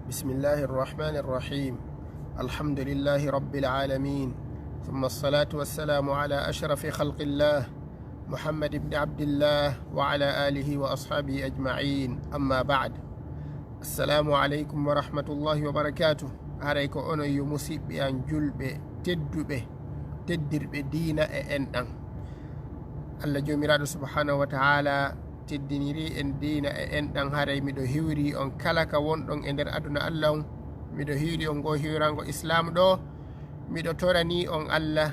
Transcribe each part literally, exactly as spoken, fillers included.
بسم الله الرحمن الرحيم. الحمد لله رب العالمين. ثم الصلاة والسلام على أشرف خلق الله محمد بن عبد الله وعلى آله وأصحابه أجمعين. أما بعد. السلام عليكم ورحمة الله وبركاته. Haray ko onon yo musiɓɓe an julɓe tedduɓe, teddirɓe diina e enɗan. Allah Joomiraaɗo subhanahu wa ta'ala teddiniri en diina e enɗan. Haray miɗo hiwri on kala ka wonɗon e nder aduna Allah on. Miɗo hiwri on ngoo hiwrango Islaam ɗoo. Miɗo torani on Allah,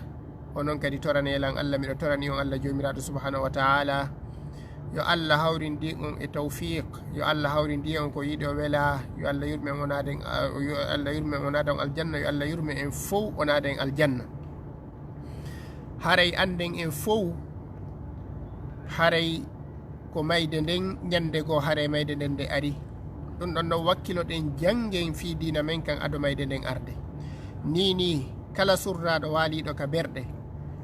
onon kadi toranee lan Allah. Miɗo torani on Allah Joomiraaɗo subhanahu wa ta'ala, yo Allah hawrindin on e tawfiq, yo Allah hawrindin on ko yiɗi o wela, yo Allah yurme on o naada en, yo Allah yurme on o naada on aljanna, yo Allah yurme en fow o naada en aljanna. Haray annden en fow, haray ko mayde nden, ñannde goo haray mayde nden nde ari. Ɗum ɗon ɗon wakkiloɗen, janngen fii diina men kan ado mayde nden arde. Nii nii, kala surraaɗo waaliiɗo ka berɗe,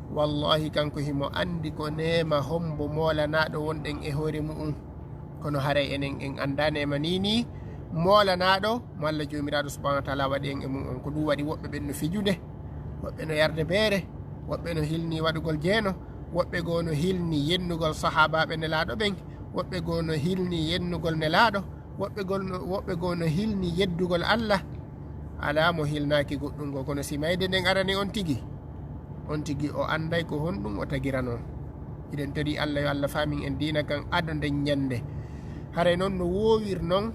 wallahi kanko himo anndi ko neema hombo moolanaaɗo wonɗen e hoore mu'un. Kono haray enen en anndaa neema nii nii moolanaaɗo mo Allah Joomiraaɗo subhanahu wa ta'ala waɗi en e mu'un. Ko ɗum waɗi woɓɓe ɓen no fijude, woɓɓe no yarde beere, woɓɓe no hilni waɗugol jeeno, woɓɓe goo no hilni yennugol sahaabaaɓe Nelaaɗo ɓen, woɓɓe goo no hilni yennugol Nelaaɗo, woɓɓe goo no, woɓɓe goo no hilni yeddugol Allah. Alaa mo hilnaaki goɗɗum goo, kono si mayde nden arani on tigi, on tigi o annday ko honɗum o tagiranoo. Hiɗen torii Allah yo Allah faamin en diina kan ado nden ñannde. Haray non no woowir non,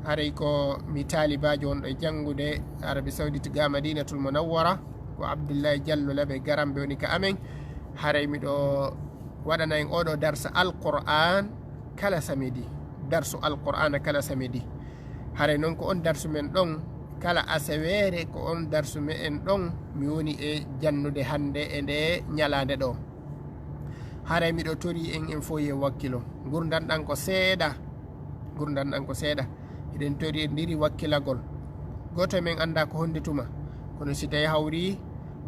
haray ko mi taalibaajo wonɗo e janngude Arabi Saudite ga Madinatul Munawwara, ko Abdullahi Jallo Labe Garambe woni ka amen. Haray miɗo waɗana en oo ɗoo darsa Alqur'aan kala samedi, darsu Alqur'aana kala samedi. Haray non ko on darsu men ɗon, kala asaweere ko on darsu men ɗon mi woni e jannude hannde e nde ñalaande ɗoo. Haray miɗo torii en, en fow yo en wakkilo. Ngurndan ɗan ko seeɗa, ngurndan ɗan ko seeɗa. Hiɗen torindiri wakkilagol. Gooto e men anndaa ko honde tuma. Kono si tawi hawri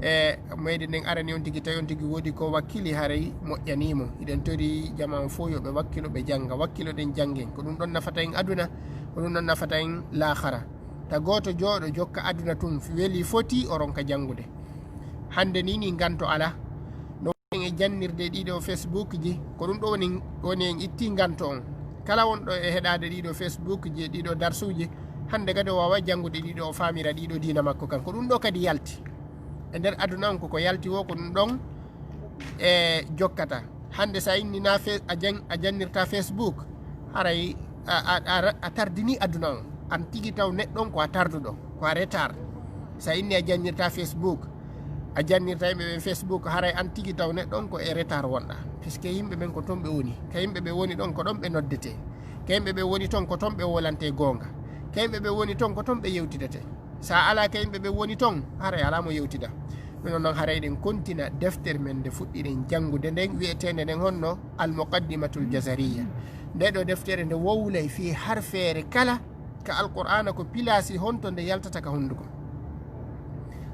e mayde nden arani on tigi, tawi on tigi woodi ko wakkili, haray moƴƴanii mo. Hiɗen torii jamaa on fow yo ɓe wakkilo, ɓe jannga. Wakkiloɗen, janngen. Ko ɗum ɗon nafata en aduna, ko ɗum ɗon nafata en laakara. Ta gooto jooɗo jokka aduna tun, weli foti o ronka janngude. Hannde nii nii nganto alaa. No woni e jannirde ɗiɗo Facebook ji, ko ɗum ɗo woni, woni en itti nganto on. Kala wonɗo e heɗaade ɗiɗo Facebook ji e ɗiɗo darsuuji, hannde kadi o waaway janngude ɗiɗo, o faamira ɗiɗo diina makko kan. Ko ɗum ɗo kadi yalti. E nder aduna on, koko yalti woo, ko ɗum ɗon e jokkata. Hannde sa inni na fe-, a jan-, a jannirta Facebook, haray a, a, a, a tardini aduna on. An tigi taw neɗɗo on ko a tarduɗo, ko a retard. Sa inni a jannirta Facebook, a jannirta yimɓe ɓen Facebook, haray an tigi taw neɗɗo on ko e retard wonɗa. Puisque yimɓe ɓen ko ton ɓe woni. Ka yimɓe ɓe woni ɗon, ko ɗon ɓe noddete. Ka yimɓe ɓe woni ton, ko ton ɓe wolante goonga. Ka yimɓe ɓe woni ton, ko ton ɓe yewtidete. Sa alaa ka yimɓe ɓe woni ton, haray alaa mo yewtida. Minon non haray eɗen kontina deftere men nde fuɗɗiɗen janngude nden, wi'eteende nden honno Al-Muqaddimatul Jazariya. Nde ɗo deftere nde wowlay fii harfeere kala ka Alqur'aana, ko pilaasi honto nde yaltata ka hunduko.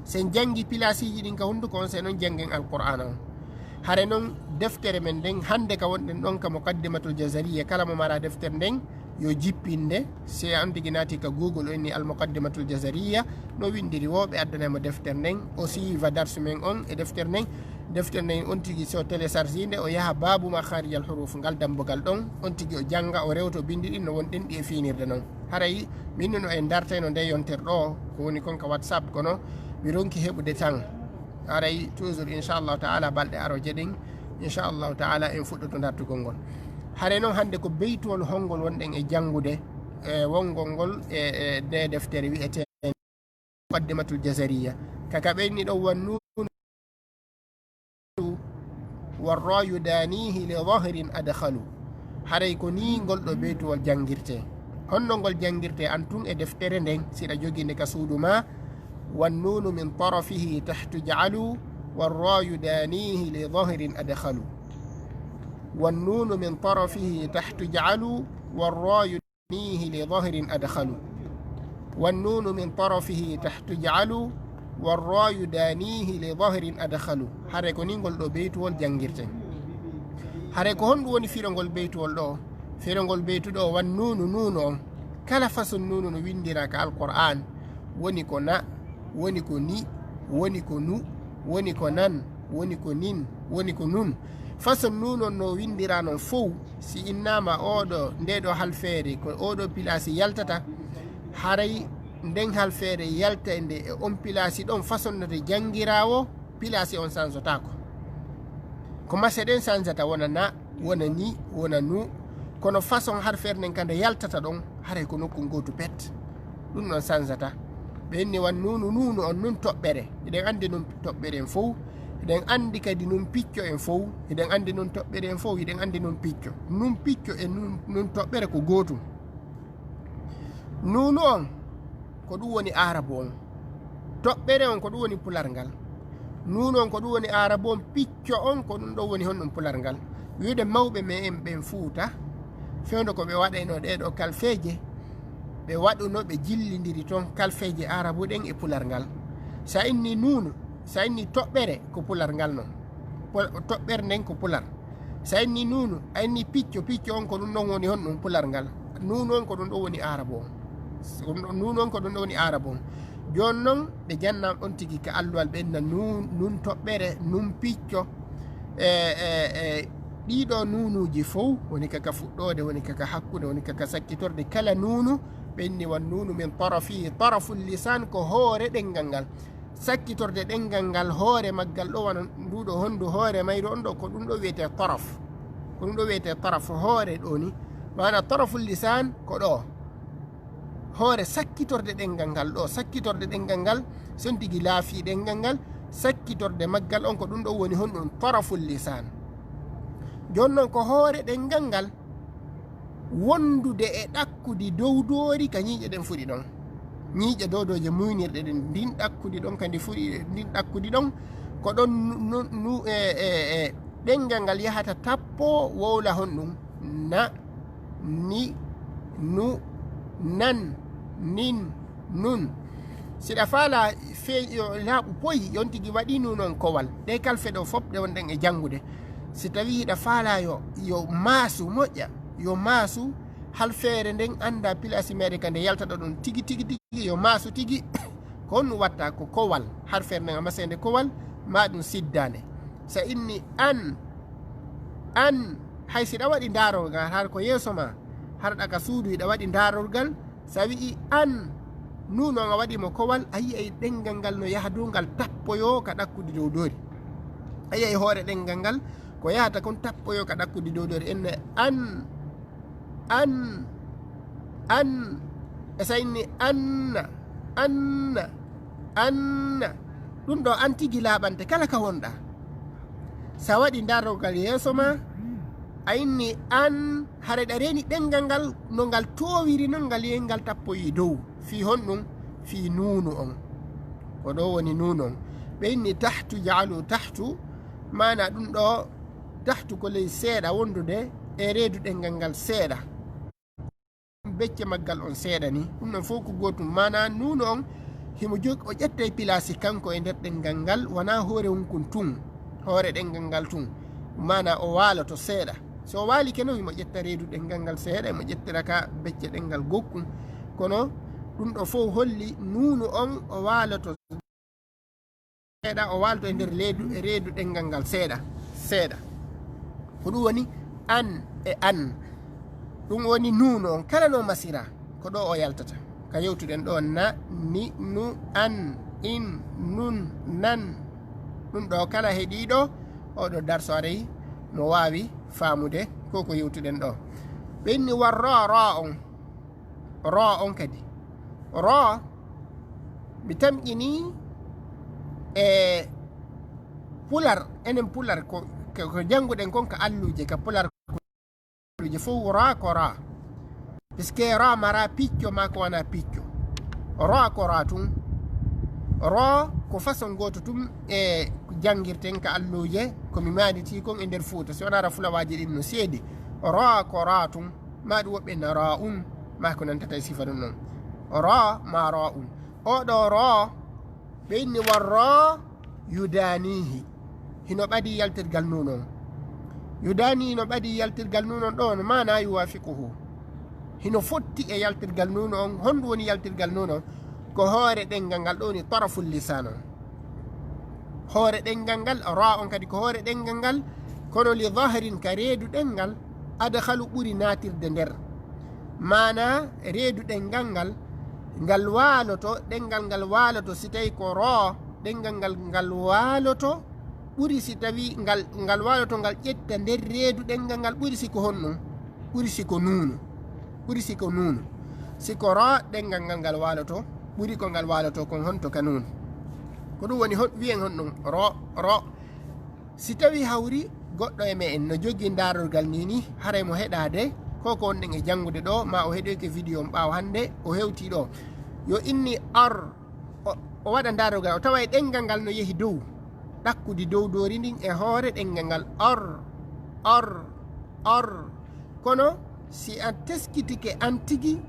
Sen janngi pilaasiiji ɗin ka hunduko on, sen non janngen Alqur'aana on. Hare non deftere men nden hannde ka wonɗen ɗon ka Muqaddimatul Jazariya, kala mo mara deftere nden, yo jippinde, si an tigi naati ka Google, o inni Al Muqaddimatul Jazariya, no windiri woo, ɓe addanay mo deftere nden, o siiva darsu men on e deftere nden. Deftere nden on tigi so télécharge nde, o yaha baabu makharijal huruf, ngal dambugal ɗon, on tigi o jannga, o rewta, o bindi ɗin no wonɗen ɗi e fiinirde non. Haray min no en dartayno nde yontere ɗo, ko woni kon ka WhatsApp, kono mi ronki heɓude tan. Haray toujours, inchallahu taala, balɗe arooje ɗin, inchallahu taala, en fuɗɗoto dartugol ngol. Haray non hannde ko beytuwol hongol wonɗen e janngude, e wongol ngol e, e nde deftere wi'ete Muqaddimatul Jazariya. Kaka ɓenni ɗon: "Wan nuunu war raayu daaniihi li dahrin adkhalu." Haray ko nii ngol ɗo beytuwol janngirtee. Honno ngol janngirtee? An tun e deftere nden, siɗa jogii nde ka suudu ma. "Wan nuunu min tarafihi tahtu ja'alu, war raayu daaniihi li dahrin adkhalu." "Wan nuunu min tarafihi tahtu ja'alu, war raayu daaniihi li dahrin adkhalu." "Wan nuunu min tarafihi tahtu ja'alu, war raayu daaniihi li dahrin adkhalu." Hare ko nii ngol ɗo beytuwol janngirtee. Hare ko honɗum woni firongol beytuwol ɗo? Firongol beytu ɗo, wan nuunu, nuunu on, Kala façon nuunu no winndira ka Alqur'aan, woni ko na, woni ko ni, woni ko nu, woni ko nan, woni ko nin, woni ko nun. Façon nuunu on no winndira non fow, si innaama oo ɗoo, ndee ɗoo halfeere, ko oo ɗoo pilaasi yaltata, haray nden halfeere yalta e nde e on pilaasi ɗon, façon no nde janngiraa woo, pilaasi on sanzotaako. Ko mase ɗen sanzata, wona na, wona ni, wona nu. Kono façon harfeere nden ka nde yaltata ɗon, haray ko nokku ngootu pet. Ɗum ɗon sanzata. Ɓe inni wan nuunu, nuunu on nun toɓɓere. Hiɗen anndi nun toɓɓere en fow. Hiɗen anndi kadi nun picco en fow. Hiɗen anndi nun toɓɓere en fow. Hiɗen anndi nun picco. Nun picco e nun, nun toɓɓere ko gootum. Nuunu on, ko ɗum woni aarabu on. Toɓɓere on, ko ɗum woni pular ngal. Nuunu on, ko ɗum woni aarabu on. Picco on, ko ɗum ɗon woni honɗum pular ngal. Wi'ude mawɓe men en ɓen Fuuta, fewndo ko ɓe waɗayno ɗee ɗoo kalfeeje, ɓe waɗuno, ɓe jillindiri toon kalfeeje aarabu ɗen e pular ngal. Sa inni nuunu, sa inni toɓɓere, ko pular ngal non. Pol-, toɓɓere nden ko pular. Sa inni nuunu, a inni picco, picco on ko ɗum ɗon woni honɗum pular ngal. Nuunu on ko ɗum ɗon woni aarabu on. Nuunu on ko ɗum ɗon woni aarabu on. Jooni non, ɓe janna on tigi ka alluwal, ɓe inna nuun, nun toɓɓere, nun picco. E, e, e, ɗii ɗoo nuunuuji fow, woni ka ka fuɗɗoode, woni ka ka hakkunde, woni ka ka sakkitorde. Kala nuunu, ɓe inni wan nuunu min tarafi, taraful lisan ko hoore ɗemngal ngal. Sakkitorde ɗemngal ngal, hoore maggal ɗoo, wano nduu ɗoo honndu hoore mayru on ɗoo, ko ɗum ɗoo wiyetee taraf. Ko ɗum ɗoo wiyetee taraf, hoore ɗoo ni. Maanaa taraful lisan ko ɗoo. Hoore sakkitorde ɗemngal ngal ɗoo, sakkitorde ɗemngal ngal, so on tigi laafii ɗemngal ngal, sakkitorde maggal on, ko ɗum ɗoo woni honɗum? Taraful lisan. Jooni non ko hoore ɗemngal ngal wondude e ɗakkudi dowdoori ka ñiiƴe ɗen fuɗi ɗon. Ñiiƴe dowdooje muynirɗe ɗen, ndin ɗakkudi ɗon, ka ndi fuɗi, ndin ɗakkudi ɗon, ko ɗon nu-, nu-, nu-, e, e, e, ɗemngal ngal yahata tappo wowla honɗum? Na, ni, nu, nan, nin, nun. Si ɗa faalaa fe-, yo laaɓu poyi, yo on tigi waɗi nuun on kowal. Ɗee kalfe ɗoo fof ɗe wonɗen e janngude. Si tawii hiɗa faalaa yo, yo maasu moƴƴa, yo maasu halfeere nden anndaa pilaasi meere ka nde yaltata ɗon tigi, tigi, tigi, yo maasu tigi. Ko honɗum watta? Ko kowal. Harfeere nden a maseende kowal, maa ɗum siddaande. Sa inni an, an, hay si ɗa waɗi ndaarorgal, har ko yeeso maa, har ɗa ka suudu, hiɗa waɗi ndaarorgal, sa wi'i an, nuun on a waɗi mo kowal, a yi'ay ɗemngal ngal no yaha dow ngal tappoyoo ka ɗakkudi dowdoori. A yi'ay hoore ɗemngal ngal, ko yahata kon tappoyoo ka ɗakkudi dowdoori. Inna an, an, an, e sa inni anna, anna, anna. Ɗum ɗoo an tigi laaɓante kala ka wonɗaa. Sa waɗi ndaarorgal yeeso maa, a inni an, hara ɗa reeni ɗemngal ngal, no ngal toowiri non, ngal yehi ngal tappoyi dow. Fii honɗum? Fii nuunu on. Ko ɗoo woni nuunu on. Ɓe inni tahtu, jaalu tahtu, maanaa ɗum ɗoo tahtu ko ley seeɗa, wondude e reedu ɗemngal ngal seeɗa. Becce maggal on seeɗa ni. Ɗum ɗon fof ko gootum. Maanaa nuunu on, himo jog-, o ƴettay pilaasi kanko e nder ɗemngal ngal, wanaa hoore hunkun tun, hoore ɗemngal ngal tun. Maanaa o waaloto seeɗa. So o waalike non, himo ƴetta reedu ɗemngal ngal seeɗa, himo ƴettira ka becce ɗemngal gokkun. Kono ɗum ɗoo fof holli nuunu on o waaloto seeɗa, o waalto e nder reedu, e reedu ɗemngal ngal seeɗa, seeɗa. Ko ɗum woni an e an. Ɗum woni nuunu on, kala no masira, ko ɗoo o yaltata. Ka yewtuɗen ɗoo, na, ni, nu, an, in, nun, nan. Ɗum ɗoo kala heɗiiɗo oo ɗoo darso aray mo waawi faamude ko ko yewtuɗen ɗoo. Ɓe inni war raa, raa on. Raa on kadi. Raa, mi tamƴinii e pular, enen pular ko, ko, ko jannguɗen kon ka alluuje, ka pular alluuje fof raa ko raa. Puisque raa maraa picco maa ko wanaa picco. Raa ko raa tun. Raa ko façon gooto tun e janngirten ka alluuje, ko mi maanditii kon e nder Fuuta. Si wanaa ra fulawaaji ɗin no seedi. Raa ko raa tun. Maa ɗum woɓɓe na raa un, maa ko nantata e sifa ɗum non. Raa, maa raa un. Oo ɗoo raa, ɓe inni war raa yudaaniihi. Hino ɓadii yaltirgal nuun on. Yudaanii hino ɓadii yaltirgal nuun on ɗoo, no maanaa yuwaafiquhu. hino fotti e yaltirgal nuunu on. Honɗum woni yaltirgal nuunu on? Ko hoore ɗenngal ngal ɗo woni taraful lisan on. Hoore ɗenngal ngal, ra on kadi ko hoore ɗenngal ngal, kono li zahrin ka reedu ɗenngal, adkhalu ɓuri naatirde nder. Maana reedu ɗenngal ngal, ngal waaloto, ɗenngal ngal waaloto, si tawi ko ra, ɗenngal ngal ngal waaloto, ɓuri si tawi ngal, ngal waaloto ngal ƴetta nder reedu ɗenngal ngal ɓuri si ko honɗum? Ɓuri si ko nuunu. Ɓuri si ko nuunu. Si ko ra ɗenngal ngal ngal waaloto, ɓuri ko ngal waaloto kon honto ka nuunu. Ko ɗum woni hon-, wiyen honɗum? Ra, ra. Si tawi hawri goɗɗo e me'en no jogii ndaarorgal nii nii, haray mo heɗaade, ko ko wonɗen e janngude ɗo, ma o heɗoyke video on ɓaawo hannde, o hewtii ɗo. Yo inni ar, o, o waɗa ndaarorgal, o tawa e ɗenngal ngal no yehi dow, ɗakkudi dow doori ndin e hoore ɗenngal ngal, ar, ar, ar. Kono si a teskitike an tigi,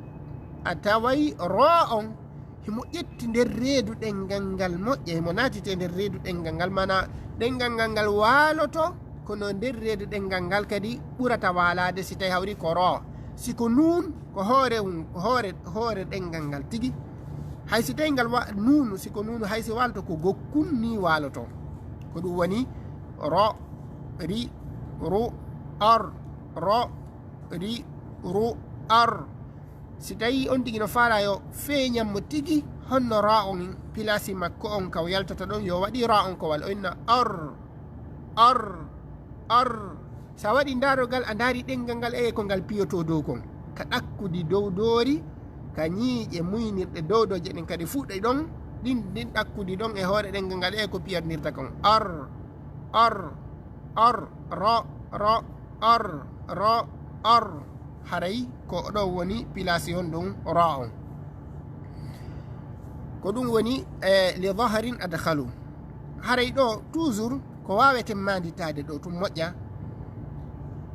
a taway ra on himo ƴetti nder reedu ɗenngal ngal moƴƴa, himo naatiti e nder reedu ɗenngal ngal, mana ɗenngal ngal ngal waaloto, kono nder reedu ɗenngal ngal kadi ɓurata waalaade si tawi hawri ko ra. Si ko nuun, ko hoore, ko hoore, hoore ɗenngal ngal tigi. Hay si tawi ngal wa-, nuunu, si ko nuunu, hay si waaloto ko gokkun nii waaloto. Ko ɗum woni ra, ri, ru, ar, ra, ri, ru, ar. Si tawi on tigi no faalaa yo feeñan mo tigi, honno ra on pilasi makko on ka o yaltata ɗon, yo waɗi ra on ko wal, o inna ar, ar, ar. Sa waɗi ndaarorgal, a ndaari ɗenngal ngal, e ko ngal piyotoo dow kon. Ka ɗakkudi dow doori, ka ñiiƴe muynirɗe dow doje ɗen kadi fuɗɗi ɗon, ɗin, ɗin ɗakkudi ɗon e hoore ɗenngal ngal, e ko piyandirta kon. Ar, ar, ar, ra, ra, ar, ra, ar. Haray ko ɗo woni pilasi on ɗum ra on. Ko ɗum woni, e, li zahrin adkhalu. Haray ɗo toujours ko waaweten maanditaade ɗo tun moƴƴa,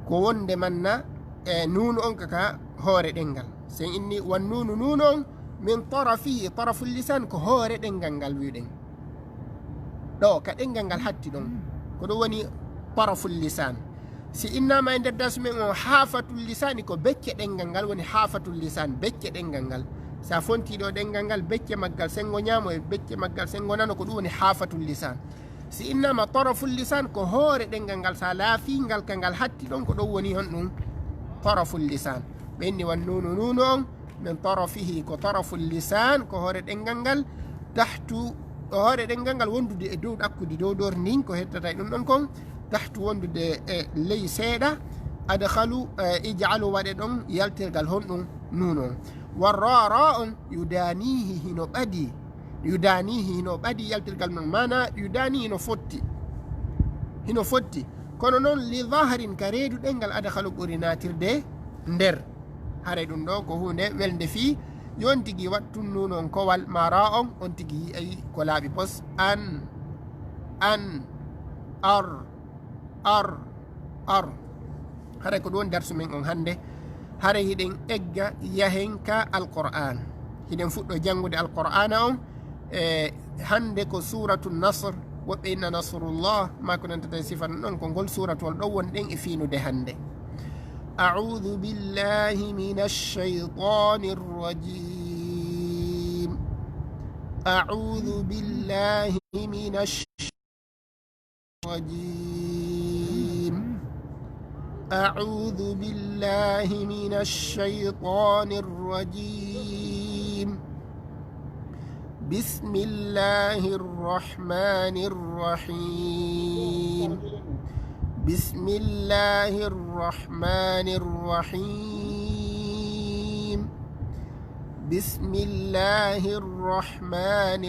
ko wonde manna, e, nuunu on ka, ka hoore ɗenngal. Sen inni wan nuunu, nuunu on min tarafihi, taraful lisan ko hoore ɗenngal ngal wi'uɗen. Ɗo ka ɗenngal ngal hatti ɗon. Ko ɗum woni taraful lisan. Si innama e nder darsu men on, hafatul lisani ko becce ɗenngal ngal woni hafatul lisan, becce ɗenngal ngal. Sa fonti ɗo ɗenngal ngal, becce maggal sengo ñaamo e becce maggal sengo nano, ko ɗum woni hafatul lisan. Si innama taraful lisan ko hoore ɗenngal ngal, sa laafi ngal ka ngal hatti ɗon, ko ɗum woni honɗum? Taraful lisan. Ɓe inni wan nuunu, nuunu on, min tarafihi ko taraful lisan, ko hoore ɗenngal ngal, tahtu, ko hoore ɗenngal ngal wondude e dow ɗakkudi dow doori ndin, ko hettata e ɗum ɗon kon, tahtu wondude e ley seeɗa, adkhalu, e, ij'alu waɗe ɗon yaltirgal honɗum? Nuunu on. Wa ra, ra on, yudanihi hino ɓadi, yudanihi hino ɓadi yaltirgal non, maana yudanihi hino fotti, hino fotti. Kono non li zahrin ka reedu ɗenngal adkhalu ɓuri naatirde nder. Haray ɗum ɗo ko huunde welnde fii yo on tigi waɗ tun nuunu on kowal ma ra on, on tigi yi'ay ko laaɓi pos. An, an, ar, ar, ar. Haray ko ɗum woni darsu men on hannde. Haray hiɗen egga yahen ka Alqur'aan. Hiɗen fuɗɗo janngude Alqur'aana on. E, hannde ko Suuratu Nasr, woɓɓe inna Nasrullah, maa ko nantata e sifa non, ko ngol suuratuwol ɗo wonɗen e fiinude hannde. أعوذ بالله من الشيطان الرجيم. أعوذ بالله من الشيطان الرجيم. أعوذ بالله من الشيطان الرجيم. بسم الله الرحمن الرحيم. بسم الله الرحمن الرحيم. بسم الله الرحمن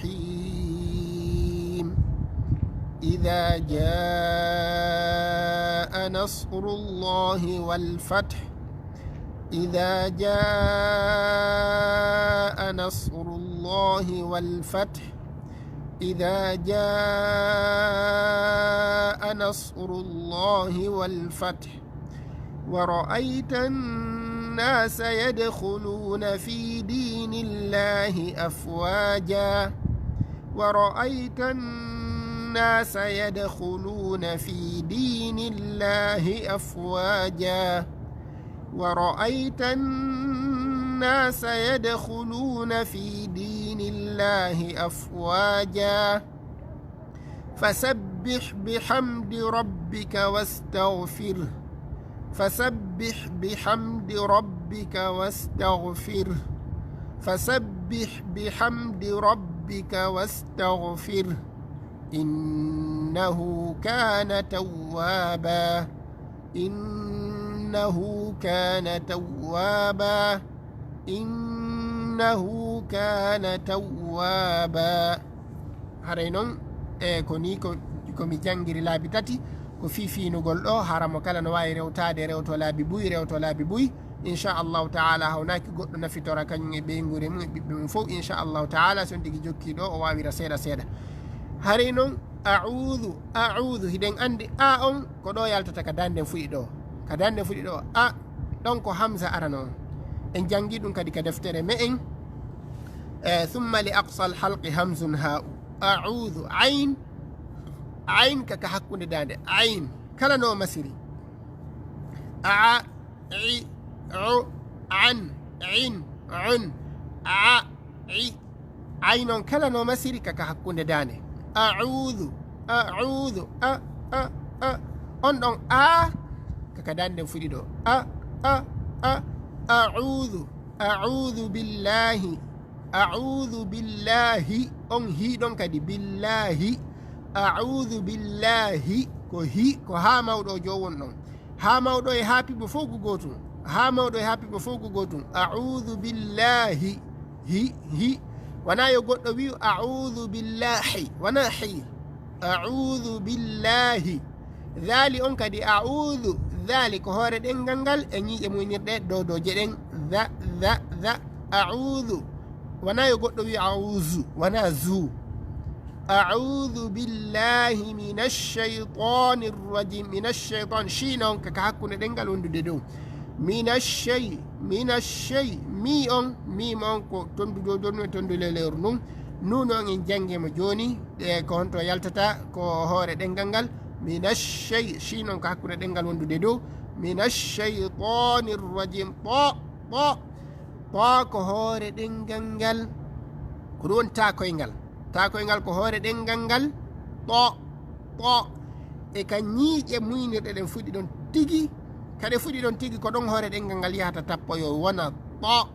الرحيم. إذا جاء نصر الله والفتح. إذا جاء نصر الله والفتح. إذا جاء نصر الله والفتح. ورأيت الناس يدخلون في دين الله أفواجا. ورأيت الناس يدخلون في دين الله أفواجا. ورأيت الناس يدخلون في دين الله أفواجا فسبح بحمد ربك واستغفره فسبح بحمد ربك واستغفره فسبح بحمد ربك واستغفره إنه كان توابا إنه كان توابا إنه كان توابا Haray non, e ko ni ko, ko mi janngiri laabi tati, ko fii fiinugol ɗo, hara mo kala no waawi rewtaade, rewto laabi buy, rewto laabi buy. Inchallahu taala, hawnaaki goɗɗo nafitora kañum e ɓeynguure mum e ɓiɓɓe mum fof. Inchallahu taala, so on tigi jokki ɗo, o waawira seeɗa seeɗa. Haray non, a'uudu, a'uudu, hiɗen anndi a on ko ɗo yaltata ka dande fuɗi ɗo. Ka dande fuɗi ɗo, a, ɗon ko hamza arano on. En janngi ɗum kadi ka deftere me'en. E, summa li aqsal halqi hamzun ha'u. A'uudu, ayn, ayn ka, ka hakkunde dande. Ayn, kala no masiri. A, i, u, an, in, un, a, i. Ayn on kala no masiri ka, ka hakkunde dande. A'uudu, a'uudu, a, a, a. On ɗon a, ka, ka dande fuɗi ɗo. A, a, a. A'uudu, a'uudu billahi. A'uudu billahi. On hi ɗon kadi billahi. A'uudu billahi. Ko hi, ko haa mawɗo o joowon ɗon. Haa mawɗo e haa piɓo fof ko gootum. Haa mawɗo e haa piɓo fof ko gootum. A'uudu billahi. Hi, hi. Wanaa yo goɗɗo wi'u a'uudu billahi. Wanaa hi. A'uudu billahi. Daali on kadi a'uudu. Daali ko hoore ɗenngal ngal e ñiiƴe muynirɗe dow dow jeɗen. Da, da, da. A'uudu. Wanaa yo goɗɗo wi'u a'uuzu. Wanaa zu. A'uudu billahi minash shaytaanir rajiim. Minash shaytaan. Shiin on ka, ka hakkunde ɗenngal wondude dow. Minash shay, minash shay. Mii on, miim on ko tondu dow dow e tondu leleeru ndun. Nuun on en jannge mo jooni. E ko honto yaltata ko hoore ɗenngal ngal. Minash shay, shiin on ka hakkunde ɗenngal wondude dow. Minash shaytaanir rajiim. To, to. To ko hoore ɗenngal ngal. Ko ɗum woni ta koyngal. Ta koyngal ko hoore ɗenngal ngal. To, to. E ka ñiiƴe muynirɗe ɗen fuɗi ɗon tigi. Ka ɗe fuɗi ɗon tigi ko ɗon hoore ɗenngal ngal yahata tappoyo wona to.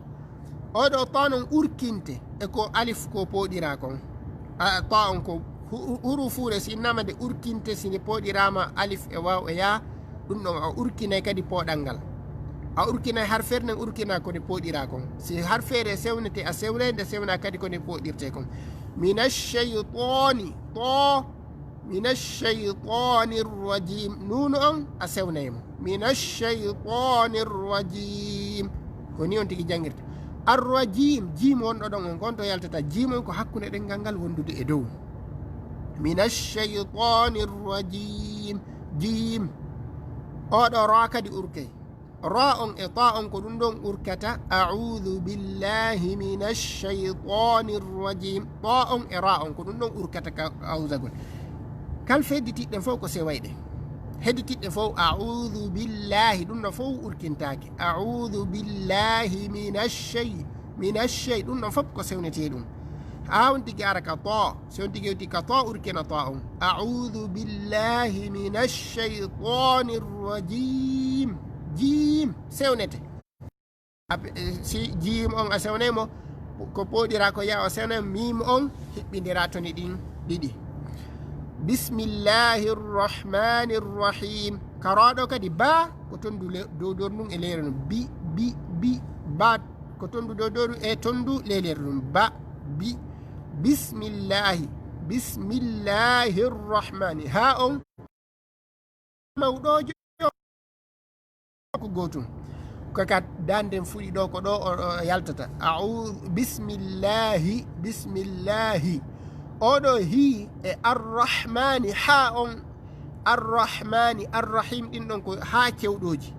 Oɗo to non urkinte e ko alif ko pooɗira kon. A, to on ko hu-, hurufuure si innama nde urkinte si nde pooɗirama alif e waaw e yaa. Ɗum ɗon a urkinay kadi pooɗal ngal. A urkinay harfeere nden urkina ko nde pooɗira kon. Si harfeere sewnete a sewnay nde sewna kadi ko nde pooɗirte kon. Minash shaytaani, to, minash shaytaanir rajiim. Nuunu on a sewnay mo. Minash shaytaanir rajiim. Ko ni on tigi janngirta. Ar-rajiim, jiim wonɗo ɗon on kon to yaltata. Jiim on ko hakkunde ɗenngal ngal wondude e dow. Minash shaytaanir rajiim. Jiim. Oɗo raa kadi urkay. Raa on e taa on ko ɗum ɗon urkata. A'uudu billahi minash shaytaanir rajiim. Taa on e raa on ko ɗum ɗon urkata ka awsagol. Kal fedditiɗɗe fof ko sewayɗe. Hedditiɗɗe fof, a'uudu billahi, ɗum ɗo fof urkintaake. A'uudu billahi minash shay-, minash shay-, ɗum ɗon fof ko sewnetee ɗum. Haa on tigi ara ka to, si on tigi yewti ka to, urkina to on. A'uudu billahi minash shaytaanir rajiim. Jiim, sewnete. Ab-, eh, si jiim on a sewnay mo, ko pooɗira ko yaa o sewna miim on, hiɓɓindira toni ɗin ɗiɗi. Bismillahir rahmanir rahim. Ka raa ɗo kadi ba, ko tondu le-, dow dow ɗum e leere ɗum. Bi, bi, bi, ba, ko tondu dow dow ɗum e tondu leleere ɗum. Ba, bi, bismillahi, bismillahir rahmani. Haa on mawɗoojo ko gootum. Ko ka dande fuɗi ɗo, ko ɗo o, o yaltata. A'udhu, bismillahi, bismillahi. Oɗo hi e arrahmani, haa on arrahmani, arrahim, ɗin ɗon ko haa cewɗooji.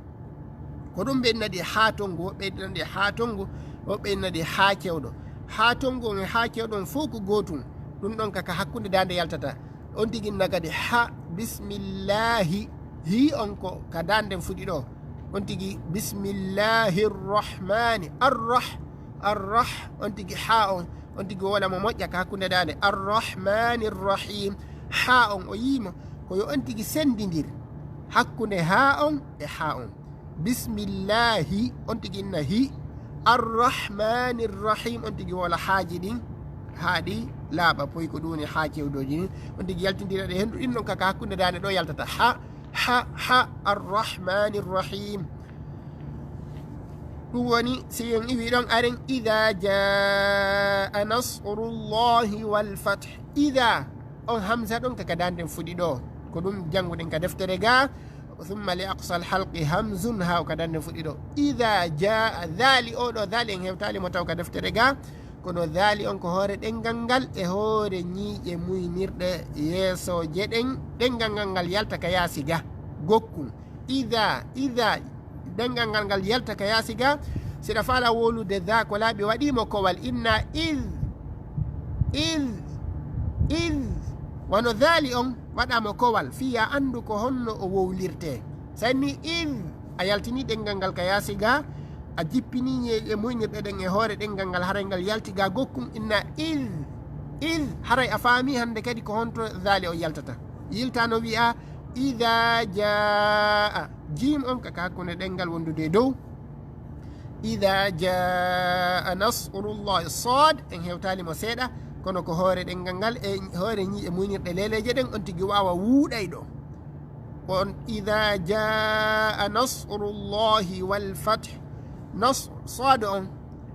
Ko ɗum ɓe innadi haa tongu, woɓɓe innadi haa tongu, woɓɓe innadi haa cewɗo. Haa tongu on e haa cewɗo on fof ko gootum. Ɗum ɗon ka, ka hakkunde dande yaltata. On tigi inna kadi ha bismillahi. Hi on ko ka dande fuɗi ɗo. On tigi bismillahi rrahmani arrah arrah. On tigi ha on, on tigi wola mo moƴƴa ka hakkunde dande. Arrahmani rrahim. Ha on o yimo ko yo on tigi sendidir hakkunde ha on e ha on. Bismillahi, on tigi inna hi. Arrahmani rrahim, on tigi wola haaji ɗin ha ɗi laaɓa poy ko ɗum woni ha cewdoji ɗin. On tigi yaltindira ɗe hendu ɗin ɗon kaka hakkunde dande ɗo yaltata ha ha ha. Arrahmani rrahim. Ɗum woni si en iwi ɗon aren ida jaa nasrullahi wal fath. Ida on hamza ɗon kaka dande fuɗi ɗo, ko ɗum jannguɗen ka deftere ga. Thumma li aqsal halqi hamzun ha o ka dande fuɗi ɗo. Ida jaa dali, o ɗo dali en hewtali mo taw ka deftere ga. Kono dali on ko hoore ɗengal ngal e hoore ñiiƴe muynirɗe yeesoje ɗen. Ɗengal ngal ngal yalta ka yaasi ga gokkun. Ida ida ɗengal ngal ngal yalta ka yaasi ga. Siɗa faala wowlude da ko laaɓi waɗimo kowal inna id id id. Wano dali on waɗamo kowal fiya anndu ko honno o wowlirte. Sanni id a yaltini ɗengal ngal ka yaasi ga, a jippini ñiiƴe muynirɗe ɗen e hoore ɗengal ngal haray ngal yalti ga gokkun inna id id. Haray a faami hannde kadi ko honto dali o yaltata. Yiltano wi'a ida jaa. Jim on kaka hakkunde ɗengal wondude e dow. Ida jaa nasrullahi. Sad en hewtali mo seeɗa, kono ko hoore ɗengal ngal e hoore ñiiƴe muynirɗe leleje ɗen on tigi wawa wuuɗay ɗo. On ida jaa nasrullahi wal fath. Nas sad on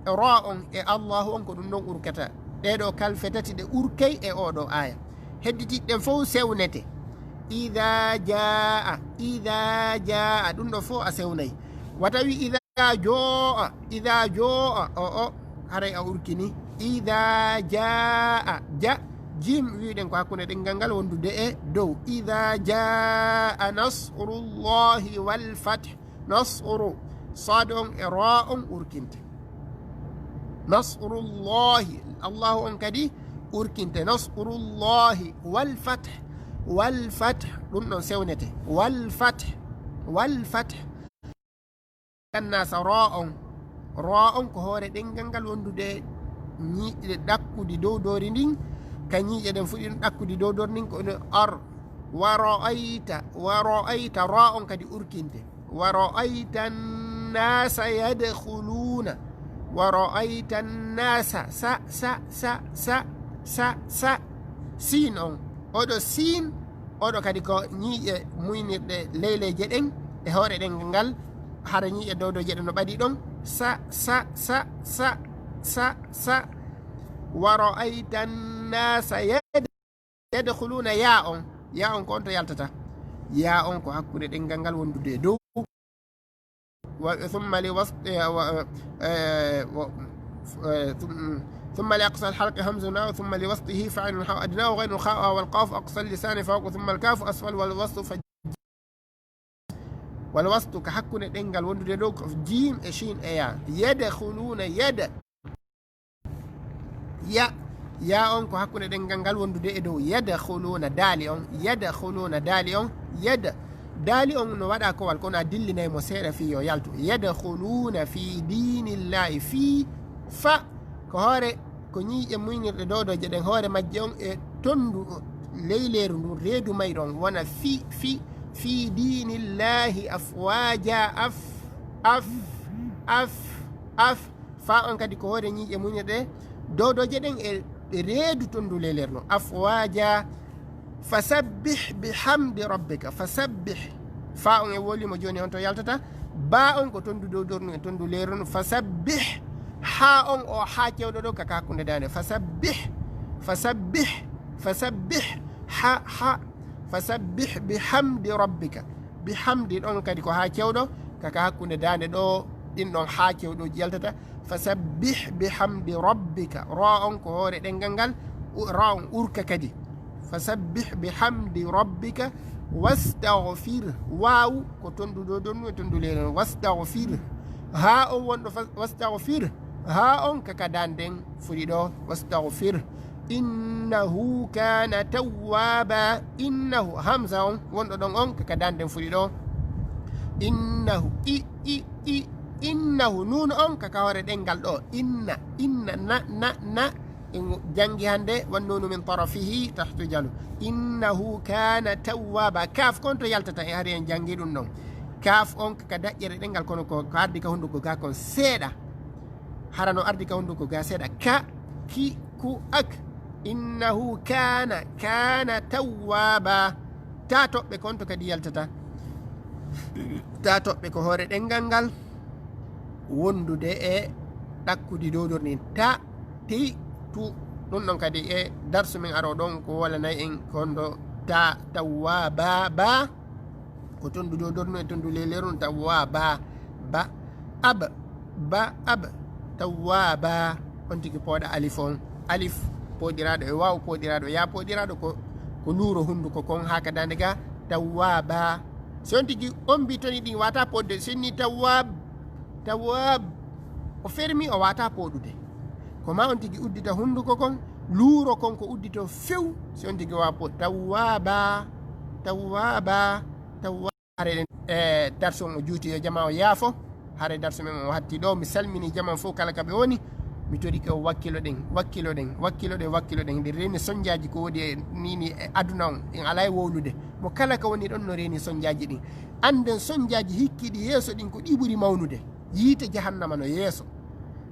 e ra on e allahu on ko ɗum ɗon urkata. Ɗeɗo kalfe tati ɗe urkay e oɗo aya. Hedditiɗɗen fow sewnete. Ida jaa ida jaa ɗum ɗo fow a sewnay. Wata wi ida joo ida joo o o haray a urkini. Ida jaa ja jim wiɗen ko hakkunde ɗengal ngal wondude e dow. Ida jaa nasrullahi wal fath. Nasru sad on e ra on urkinte. Nasrullahi allahu on kadi urkinte. Nasrullahi wal fath. Wal fath ɗum ɗon sewnete. Wal fath wal fath. Annasa ra on ra on ko hoore ɗengal ngal wondude ñiiƴe ɗakkudi dow doori ndin. Ka ñiiƴe ɗen fuɗi ɗum ɗakkudi dow doori ndin ko no ar. Wa ra'ayta wa ra'ayta ra on kadi urkinte. Wa ra'ayta annasa yadkhuluna. Wa ra'ayta annasa sa sa sa sa sa sa. Sin on oɗo sin oɗo kadi ko ñiiƴe muynirɗe leyleje ɗen e hoore ɗengal ngal. Hara ñiiƴe dowdoje ɗen no ɓaɗi ɗon. Sa sa sa sa sa sa. Wa ra'ayta annasa yad yadkhuluna ya on. Ya on ko on to yaltata. Ya on ko hakkunde ɗengal ngal wondude e dow. Wa- thumma li was- eh, wa- eh, wa- eh, thum- thumma li aqsa alhalqi hamzuna thumma li waslihi fa'ilun ha adnahu ghaynun kha wal qaf aqsa lisani fawqa thumma alkafu asfal wal waslu fa wal waslu ka hakkunde ɗengal wondude dow ko jim e shin e ya. Yadkhuluna yada ya ya on ko hakkunde ɗengal ngal wondude e dow. Yadkhuluna dali on. Yadkhuluna dali on. Yad dali on no waɗa kowal kono a dillinay mo seeɗa fi yo yaltu. Yadkhuluna fi dinillahi fi fa ko hoore ko ñiiƴe muynirɗe dodoje ɗen hoore majje on e tondu leyleeru ndun reedu mayɗo on wona fi fi fi dinillahi afwaja af af af af. Fa on kadi ko hoore ñiiƴe muñe ɗe dodoje ɗen e reedu tondu leyleeru no afwaja. Fasabbih bihamdi rabbika fasabbih. Fa on e wolimo joni on to yaltata. Ba on ko tondu dow dornu e tondu leeru no fasabbih. Ha on o ha cewɗo ɗo kaka hakkunde dande fasabbih fasabbih fasabbih. Ha ha fasabbih bihamdi rabbika. Bihamdi ɗon kadi ko ha cewɗo kaka hakkunde dande ɗo. Ɗin ɗon ha cewɗoji yaltata. Fasabbih bihamdi rabbika ra on ko hoore ɗengal ngal. Ra on urka kadi. Fasabbih bihamdi rabbika wastaghfir. Wawu ko tondu dow donnu e tondu leeɗon wastaghfir. Ha on wonɗo wastaghfir. Ha on kaka danden fuɗi ɗo wastaghfir. Innahu kana tawwaba. Innahu hamza on wonɗo ɗon on kaka danden fuɗi ɗo. Innahu, i, i, i, innahu, nuun on ka, ka hoore ɗenngal ɗo. Inna, inna, na, na, na. En janngi hannde, wan nuunu min tarafihi tahtu jalu. Innahu kana tawwaba. Kaaf kon to yaltata, e hari en janngi ɗum ɗon. Kaaf on ka, ka daƴƴere ɗenngal, kono ko, ko ardi ka hunnduko ga kon seeɗa. Hara no ardi ka hunnduko ga seeɗa. Ka, ki, ku, ak. Innahu kana, kana tawwaba. Ta toɓɓe kon to kadi yaltata. Ta toɓɓe ko hoore ɗenngal ngal. Wondude e ɗakkudi dowdorni. Ta, ti, tu. Ɗum ɗon kadi e darsu men aro ɗon ko walanay en kondo ta, tawwaba, ba. Ko tondu dowdornu e tondu leyleru, tawwaba, ba, ab, ba, ab, tawwaba. On tigi pooɗa alif on. Alif pooɗiraaɗo e waaw pooɗiraaɗo, yaa pooɗiraaɗo ko, ko luuro hunnduko kon haa ka daande ga, tawwaba. Si on tigi ombi toni ɗin, wata pooɗude, sinni tawwab, tawwab. O fermi, o wata pooɗude. Ko ma on tigi uddita hunnduko kon, luuro kon ko uddito few, si on tigi wa po-, tawwaba, tawwaba, tawwaba. Hare ɗen, e, darsu on o juuti, yo jama o yaafo. Hare darsu men o hatti ɗo. Mi salmini jama fof kala ka ɓe woni. Mi tori ko wakkilo ɗen, wakkilo ɗen, wakkilo ɗen, wakkilo ɗen. Nde reeni sonjaaji ko woni e nini e aduna on, en alaa e wowlude. Mo kala ka woni ɗon no reeni sonjaaji ɗin. Annden sonjaaji hikkiiɗi yeeso ɗin ko ɗi ɓuri mawnude. Yiite jahannama no yeeso.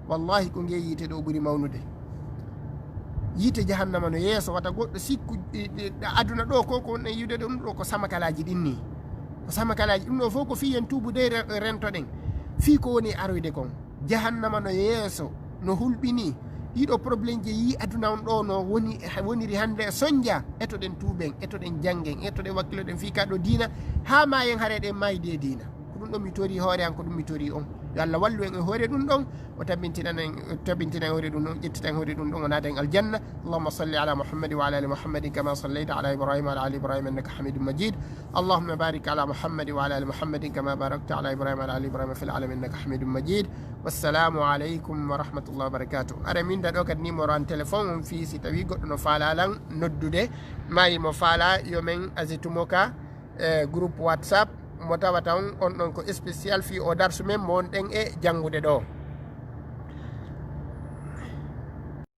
Wallahi ko ngee yiite ɗo ɓuri mawnude. Yiite jahannama no yeeso, wata goɗɗo sikku, e, e, aduna ɗo ko, ko woni yiwde ɗum ɗo ko samakalaaji ɗin ni. Ko samakalaaji ɗum ɗo fof ko fii en tuubude re-, rentoɗen. Fii ko woni aroyde kon. Jahannama no yeeso, no hulɓini. Ɗiɗo problème je yii aduna on ɗo no woni, woniri hannde e sonja. Etoɗen tuuben, etoɗen janngen, etoɗen wakkiloɗen fii ka ɗo diina. Haa maayen hare ɗen maayde diina. Ko ɗum ɗon mi tori hoore an, ko ɗum mi tori on. Yo Allah wallu en e hoore ɗum ɗon, o tabintina en, o tabintina en hoore ɗum ɗon, ƴettita en hoore ɗum ɗon, o naata en aljanna. اللهم صل على محمد وعلى آل محمد كما صليت على إبراهيم وعلى آل إبراهيم إنك حميد مجيد. اللهم بارك على محمد وعلى آل محمد كما باركت على إبراهيم وعلى آل إبراهيم في العالمين إنك حميد مجيد. والسلام عليكم ورحمة الله وبركاته. Ara min da ɗo kadi numéro an téléphone on fii si tawi goɗɗo no faala lan noddude, maayi mo faala yo men ajouté mo ka e groupe WhatsApp mo tawata on, on ɗon ko spécial fii o darsu men mo wonɗen e janngude ɗo.